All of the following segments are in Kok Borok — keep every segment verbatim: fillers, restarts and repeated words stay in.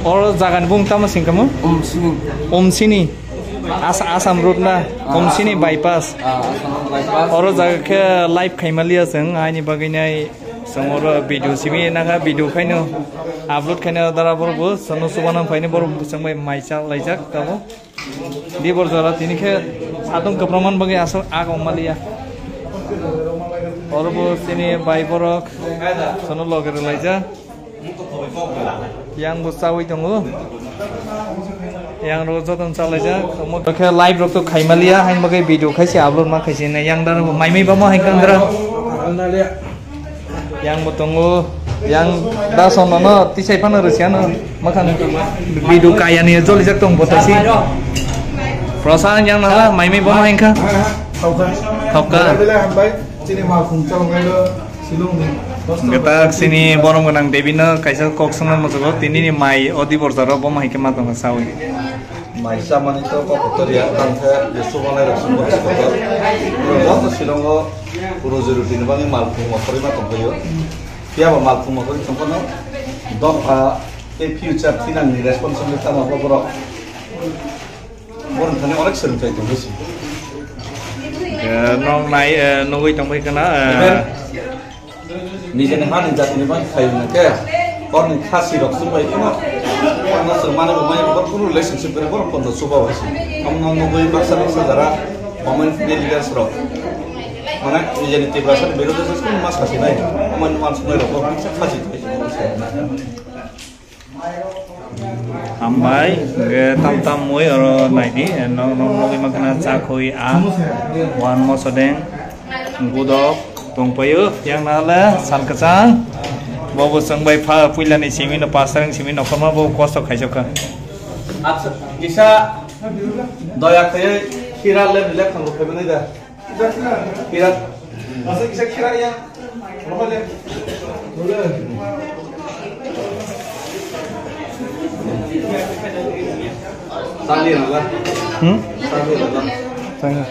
Oro jagani bung tamo singkamo? Umsini. Umsini. As-, Assam road na? Ah, Umsini Assam road. Bypass. Ah, Assam road bypass. Oro jaga khe live khaimaliya chwng, aini bagwi nai chwng oro video simi nangkha, video khaino upload khaino dara borok bo chwngno chubanang phaini borok bo chwng bai mai chal laijak tabo. Di bor jora tini khe satung kwbangma bagwi aswk ag wng maliya. Oro bo chini bai borok sono loge rwlaijak. Yang bo chawi tongo. Yang rok jotono chalaijak. Omo khe live rok to khai maliya, hain bagwi video khai se upload ma khai se nai. Yang dano bo mai mai bamo hai kandra. Yang bo tongo, yang da sono no tisai phano rwsiano makhang video kaya ni jolijak tong bo taisi. Prosa yang nala mai mai bono hengkha. Thokka. Thokka. Belai belai hambai, chini malkhung chalok nai do silung ni. Gata sini borom gwnang Devi no kaisa kok songna muchugo, tini ni mai o di borjaro bomo hai khe ma tongo sawi. Mai chamani to kok kotor ya, tang khe je chubanai rok sumbo kotor. Joto silongo roji roti ni bagwi malkhung mokhorwi ma tongphaio. Phiya bo malkhung mokhorwi tongphano dophani tei future thinang ni responsibility tamo bo borok. Borok thani onek swrwngthai tongwi si. Eh, nong nai, eh, nugwi tongphai khna, eh, Even nijeni hani jatini bai khai hwnka khe, korni khasi rok chumbai phano, korno chwng mani bo maya bo, kunu relationship gwnang borok korno chuba bai se. Omo nugwi baksa baksa jara women leaders rok, mane nijeni Tiprasa ni birodha se kunu ma sasi nai, omo ni uansuknai rok bo khasi khai. Hambai, hwnkhe tam tam mui oro naidi, eh, nok nok nugwi mankha na chakhui a, wan mosodeng, gudok, tongpaio, yang nale sal kwchang, bobo chwng bai pha puilani simi no pasareng simi nokhorma bobo kosto khaijak kha. Acha, kisa doya khaiwi khira le bile khango khaimanai da. Kira. Asa kisa kira ya. Rohole. Tali rala. Hmm? Tali rala. Thank you.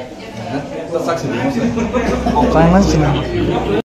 Thank you.